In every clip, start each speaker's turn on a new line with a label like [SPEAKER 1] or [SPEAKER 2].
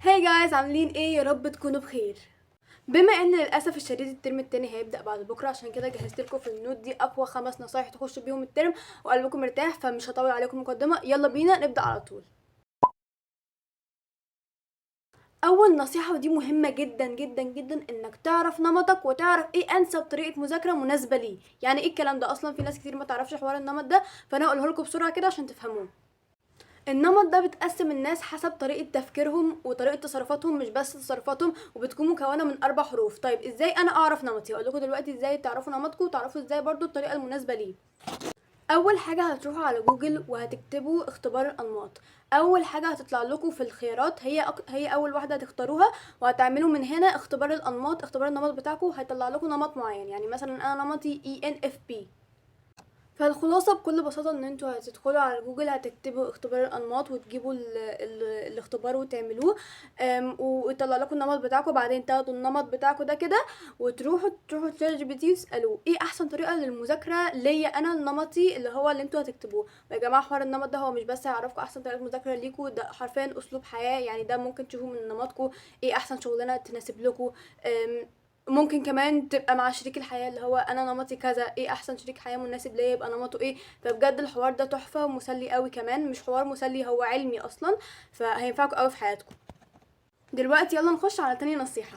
[SPEAKER 1] Hey guys، عاملين ايه؟ يا رب تكونوا بخير. بما ان للاسف الشديد الترم التاني هيبدا بعد بكره، عشان كده جهزت لكم في ال note دي اقوى 5 نصايح تخشوا بيهم الترم وقلبكم مرتاح. فمش هطول عليكم مقدمه، يلا بينا نبدا على طول. اول نصيحة، ودي مهمة جدا جدا جدا، انك تعرف نمطك وتعرف ايه انسب طريقه مذاكرة مناسبة ليه. يعني ايه الكلام ده اصلا؟ في ناس كتير ما تعرفش حوار النمط ده، فانا هقوله لكم بسرعة كده عشان تفهموه. النمط ده بتقسم الناس حسب طريقة تفكيرهم وطريقة تصرفاتهم، مش بس تصرفاتهم، وبتكون مكونة من 4 حروف. طيب ازاي انا اعرف نمطي؟ هقول لكم دلوقتي ازاي تعرفوا نمطكم وتعرفوا ازاي برضو الطريقة المناسبة ليه. اول حاجة هتروحوا على جوجل وهتكتبوا اختبار الانماط. اول حاجة هتطلع لكم في الخيارات هي اول واحدة هتختاروها، وهتعملوا من هنا اختبار الانماط. اختبار النمط بتاعكم هيطلع لكم نمط معين، يعني مثلا انا نمطي ENFP. فالخلاصة بكل بساطة ان انتوا هتدخلوا على جوجل، هتكتبوا اختبار الانماط وتجيبوا الاختبار وتعملوه، ويطلع لكم النمط بتاعكم. بعدين تاخدوا النمط بتاعكم ده كده وتروحوا تشات جي بي تي وتسالوه ايه احسن طريقة للمذاكرة ليا انا النمطي اللي هو اللي انتوا هتكتبوه. يا جماعة حوار النمط ده هو مش بس هيعرفكم احسن طريقة مذاكرة ليكوا، ده حرفيا اسلوب حياة. يعني ده ممكن تشوفوا من نمطكم ايه احسن شغلانة تناسب لكم. ممكن كمان تبقى مع شريك الحياة اللي هو انا نمطي كذا، ايه احسن شريك حياة مناسب ليا يبقى نمطه ايه. فبجد الحوار ده تحفة ومسلي قوي، كمان مش حوار مسلي، هو علمي اصلا، فهينفعكم قوي في حياتكم. دلوقتي يلا نخش على تاني نصيحة.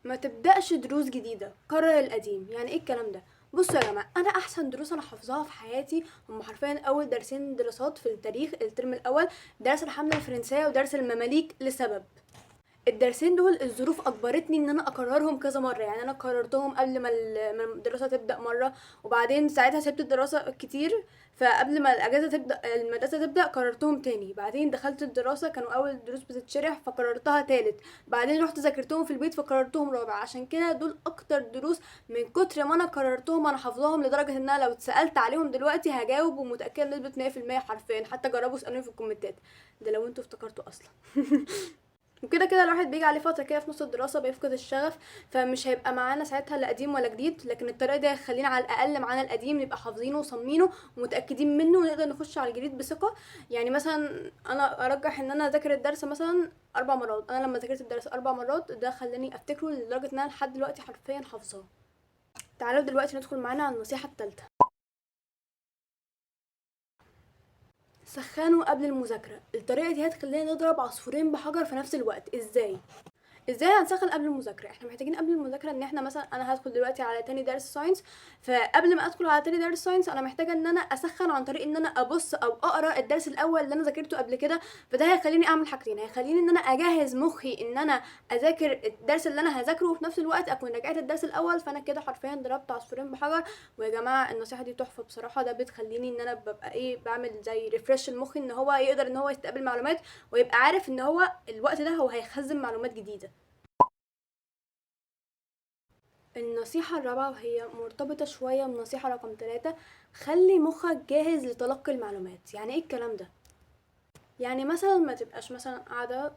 [SPEAKER 1] ما تبدأش دروس جديدة، كرر القديم. يعني ايه الكلام ده؟ بصوا يا جماعة، انا احسن دروس انا حافظاها في حياتي هم حرفيا اول درسين دراسات في التاريخ الترم الاول، درس الحملة الفرنسية ودرس المماليك، لسبب. الدرسين دول الظروف اجبرتني ان انا اكررهم كذا مرة. يعني انا كررتهم قبل ما الدراسة تبدا مرة، وبعدين ساعتها سبت الدراسة كتير، فقبل ما الاجازة تبدا المدرسة تبدا كررتهم تاني. بعدين دخلت الدراسة كانوا اول دروس بتتشرح فكررتها تالت، بعدين رحت ذاكرتهم في البيت فكررتهم رابع. عشان كده دول اكتر دروس من كتر ما انا كررتهم انا حافظاهم، لدرجة ان انا لو اتسالت عليهم دلوقتي هجاوب ومتاكده بنسبة 100% حرفيا. حتى جربوا اسالوني في الكومنتات ده لو انتوا افتكرتوا اصلا. وكده كده الواحد بيجي عليه فترة كده في نص الدراسة بيفقد الشغف، فمش هيبقى معانا ساعتها لا قديم ولا جديد، لكن الطريقة دي هتخلينا على الاقل معانا القديم نبقى حافظينه وصمينه ومتاكدين منه، ونقدر نخش على الجديد بثقة. يعني مثلا انا ارجح ان انا اذاكر الدرس مثلا 4 مرات. انا لما ذاكرت الدرس 4 مرات ده خلاني افتكره لدرجة ان انا لحد دلوقتي حرفيا حافظاه. تعالوا دلوقتي ندخل معانا على النصيحة الثالثة. سخنوا قبل المذاكرة. الطريقة دي هتخلينا نضرب عصفورين بحجر في نفس الوقت. ازاي؟ ازاي هنسخن قبل المذاكرة؟ احنا محتاجين قبل المذاكرة ان احنا مثلا انا هدخل دلوقتي على تاني درس science، فقبل ما ادخل على تاني درس science انا محتاجه ان انا اسخن عن طريق ان انا ابص او اقرا الدرس الاول اللي انا ذاكرته قبل كده. فده هيخليني اعمل حاجتين، هيخليني ان انا اجهز مخي ان انا اذاكر الدرس اللي انا هذاكره، وفي نفس الوقت اكون راجعت الدرس الاول. فانا كده حرفيا ضربت عصفورين بحجر. ويا جماعة النصيحة دي تحفة بصراحة، ده بتخليني ان انا ببقى ايه، بعمل زي refresh لمخي ان هو يقدر ان هو يستقبل معلومات ويبقى عارف ان هو الوقت ده هو هيخزن معلومات جديدة. النصيحة الرابعة وهي مرتبطة شوية بالنصيحة رقم 3، خلي مخك جاهز لتلقي المعلومات. يعني ايه الكلام ده؟ يعني مثلا ما تبقاش مثلا قاعدة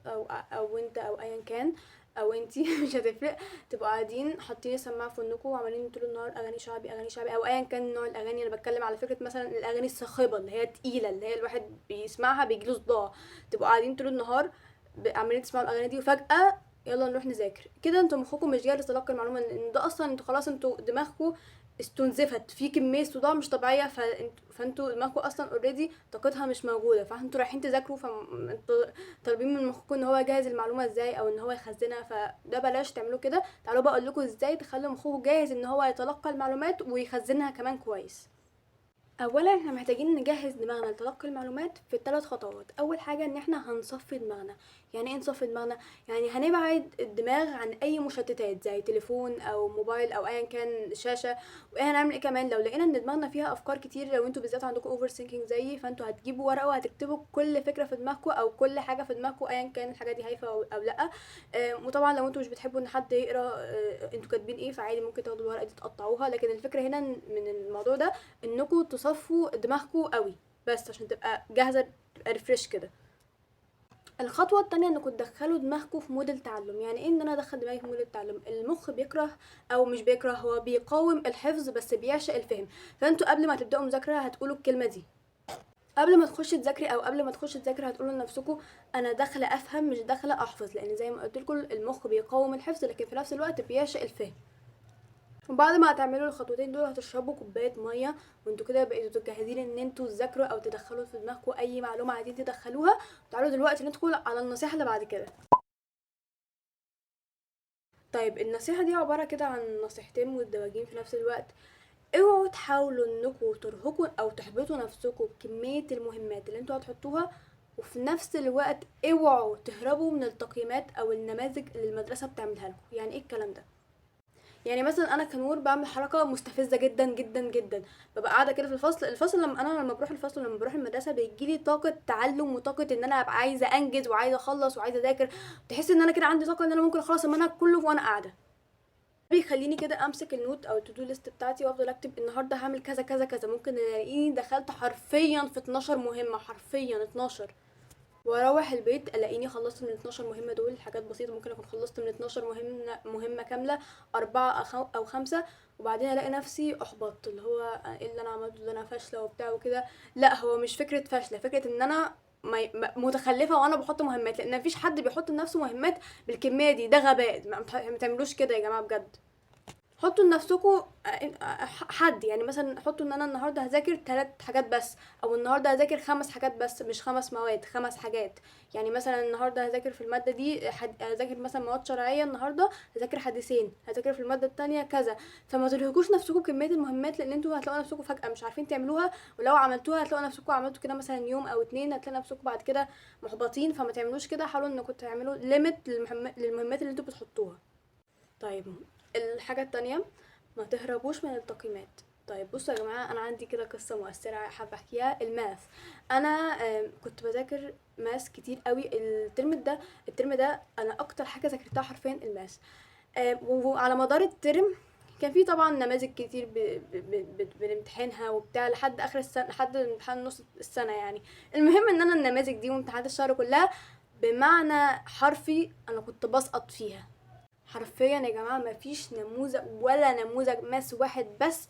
[SPEAKER 1] أو انت أو أيا كان أو انتي مش هتفرق، تبقوا قاعدين حاطين السماعة في ودنكم وعمالين طول النهار أغاني شعبي أغاني شعبي أو أيا كان نوع الأغاني. أنا بتكلم على فكرة مثلا الأغاني الصاخبة اللي هي تقيلة اللي هي الواحد بيسمعها بيجيله صداع، تبقوا قاعدين طول النهار عمالين تسمعوا الأغاني دي، وفجأة يلا نروح نذاكر كده. انتوا مخكم مش جاهز لتلقي المعلومة، لان ده اصلا انتوا خلاص انتوا دماغكم استنزفت في كمية صداع مش طبيعية، فانتوا دماغكم اصلا already طاقتها مش موجودة، فانتوا رايحين تذاكروا فانتوا طالبين من مخكم ان هو يجهز المعلومة ازاي او ان هو يخزنها. فده بلاش تعملوه كده. تعالوا بقى اقول لكم ازاي تخلوا مخكم جاهز ان هو يتلقى المعلومات ويخزنها كمان كويس. اولا احنا محتاجين نجهز دماغنا لتلقي المعلومات في 3 خطوات. اول حاجة ان احنا هنصفي دماغنا. يعني ايه نصفي دماغنا؟ يعني هنبعد الدماغ عن اي مشتتات زي تليفون او موبايل او ايا كان شاشة. وهنعمل ايه كمان؟ لو لقينا ان دماغنا فيها افكار كتير، لو انتوا بالذات عندكم overthinking زيي، فانتوا هتجيبوا ورقة وهتكتبوا كل فكرة في دماغكم او كل حاجة في دماغكم ايا كان الحاجة دي هايفة او لا. وطبعا لو انتوا مش بتحبوا ان حد يقرا انتوا كاتبين ايه، فعادي ممكن تاخدوا الورقة دي تقطعوها، لكن الفكرة هنا من الموضوع ده انكم تصفوا دماغكم قوي بس عشان تبقى جاهزة، تبقى refresh كده. الخطوة التانية انكم تدخلوا دماغكم في mode التعلم. يعني ايه ان انا ادخل دماغي في mode التعلم؟ المخ بيكره او مش بيكره، هو بيقاوم الحفظ بس بيعشق الفهم. فانتوا قبل ما تبداوا مذاكرة هتقولوا الكلمة دي: قبل ما تخشي تذاكري او قبل ما تخش تذاكري هتقولوا لنفسكم انا داخله افهم مش داخله احفظ، لان زي ما قلت لكم المخ بيقاوم الحفظ لكن في نفس الوقت بيعشق الفهم. وبعد ما هتعملوا الخطوتين دول هتشربوا كوباية مية، وانتوا كده بقيتوا جاهزين ان انتوا تذاكروا او تدخلوا في دماغكم اي معلومة عايزين تدخلوها. تعالوا دلوقتي ندخل على النصيحة اللي بعد كده. طيب النصيحة دي عبارة كده عن نصيحتين مزدوجين في نفس الوقت. اوعوا تحاولوا انكم ترهقوا او تحبطوا نفسكم بكمية المهمات اللي انتوا هتحطوها، وفي نفس الوقت اوعوا تهربوا من التقييمات او النماذج اللي المدرسة بتعملها لكم. يعني ايه الكلام ده؟ يعني مثلا انا كنور بعمل حركة مستفزة جدا جدا جدا، ببقى قاعدة كده في الفصل لما بروح الفصل، لما بروح المدرسة بيجيلي طاقة تعلم وطاقة ان انا ابقى عايزه انجز وعايزه اخلص وعايزه اذاكر، تحس ان انا كده عندي طاقة ان انا ممكن اخلص المنهج كله وانا قاعدة. بيخليني كده امسك ال note او ال to do list بتاعتي وافضل اكتب النهارده هعمل كذا كذا كذا. ممكن الاقيني دخلت حرفيا في 12 مهمة، حرفيا 12، واروح البيت الاقيني خلصت من 12 مهمة دول حاجات بسيطة، ممكن اكون خلصت من 12 مهمة كاملة 4 او 5، وبعدين الاقي نفسي احبطت، اللي هو ايه اللي انا عملته ده، انا فاشلة وبتاع وكده. لا، هو مش فكرة فاشلة، فكرة ان انا متخلفة وانا بحط مهمات، لان مفيش حد بيحط لنفسه مهمات بالكمية دي، ده غباء. ما تعملوش كده يا جماعة بجد. حطوا لنفسكم حد، يعني مثلا حطوا ان انا النهارده هذاكر 3 حاجات بس، او النهارده هذاكر 5 حاجات بس، مش 5 مواد، 5 حاجات. يعني مثلا النهارده هذاكر في المادة دي هذاكر مثلا مواد شرعية، النهارده هذاكر حديثين، هذاكر في المادة التانية كذا. فما ترهقوش نفسكم بكمية المهمات، لان انتوا هتلاقوا نفسكم فجاة مش عارفين تعملوها، ولو عملتوها هتلاقوا نفسكم عملتوا كده مثلا يوم او 2، هتلاقوا نفسكم بعد كده محبطين. فما تعملوش كده، حاولوا انكم تعملوا limit للمهمات اللي انتوا بتحطوها. طيب الحاجة التانية، ما تهربوش من التقييمات. طيب بصوا يا جماعة، أنا عندي كده قصة مؤثرة حابة أحكيها. ال math، أنا كنت بذاكر math كتير قوي الترم ده أنا أكتر حاجة ذاكرتها حرفيا ال math. وعلى مدار الترم كان في طبعا نماذج كتير بنمتحنها وبتاع لحد آخر السنة، لحد امتحان نص السنة يعني. المهم إن أنا النماذج دي وامتحانات الشهر كلها بمعنى حرفي أنا كنت بسقط فيها حرفيا يا جماعة. ما فيش نموذج ولا نموذج math واحد بس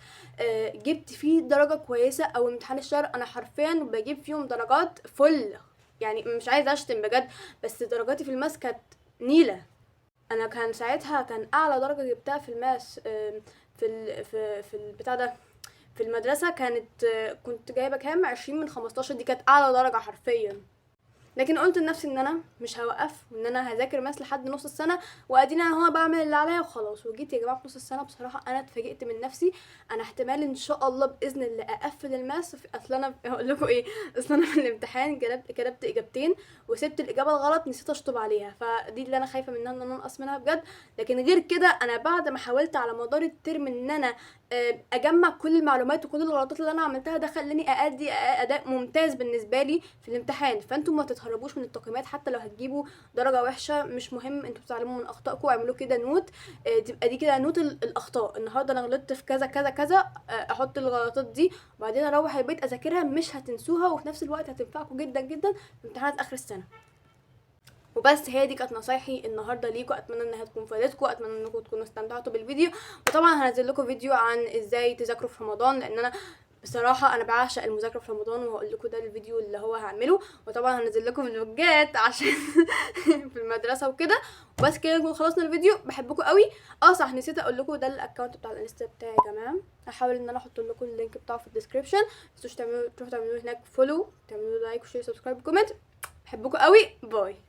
[SPEAKER 1] جبت فيه درجه كويسة، او امتحان الشهر انا حرفيا بجيب فيهم درجات فل، يعني مش عايزه اشتم بجد، بس درجاتي في ال math كانت نيله. انا كان ساعتها كان اعلى درجه جبتها في ال math في ال في في البتاع ده في المدرسة كانت كنت جايبه كام، 20 من 15، دي كانت اعلى درجه حرفيا. لكن قلت لنفسي ان انا مش هوقف، وان انا هذاكر math لحد نص السنة، وادينا اهو بعمل اللي عليا وخلاص. وجيت يا جماعة في نص السنة بصراحة انا اتفاجئت من نفسي. انا احتمال ان شاء الله باذن الله اقفل ال math اصل انا هقول لكم ايه، اصل انا في الامتحان كتبت اجابتين وسبت الاجابة الغلط نسيت اشطب عليها، فدي اللي انا خايفة منها ان انا انقص منها بجد. لكن غير كده انا بعد ما حاولت على مدار الترم ان انا اجمع كل المعلومات وكل الغلطات اللي انا عملتها، ده خلاني اادي اداء ممتاز بالنسبة لي في الامتحان. فانتوا ما تتهربوش من التقييمات، حتى لو هتجيبوا درجه وحشة مش مهم، انتوا بتتعلموا من اخطائكم. اعملوا كده note، تبقى دي كده note الاخطاء، النهارده انا غلطت في كذا كذا كذا، احط الغلطات دي وبعدين اروح البيت اذاكرها، مش هتنسوها، وفي نفس الوقت هتنفعكم جدا جدا في امتحانات اخر السنة. وبس هي دي كانت نصايحي النهارده ليكم، اتمنى انها تكون فادتكم، اتمنى انكم تكونوا استمتعتوا بالفيديو. وطبعا هنزل لكم فيديو عن ازاي تذاكروا في رمضان، لان انا بصراحة انا بعشق المذاكرة في رمضان، وهقول لكم ده الفيديو اللي هو هعمله. وطبعا هنزل لكم فلوجات عشان في المدرسة وكده. وبس كده نكون خلصنا الفيديو، بحبكم قوي. صح، نسيت اقول لكم ده ال account بتاع الانستا بتاعي يا جماعة، هحاول ان انا احط لكم ال link بتاعه في ال description، ما تنسوش تروحوا تعملوا هناك follow، تعملوا like و share subscribe comment. بحبكم قوي، bye.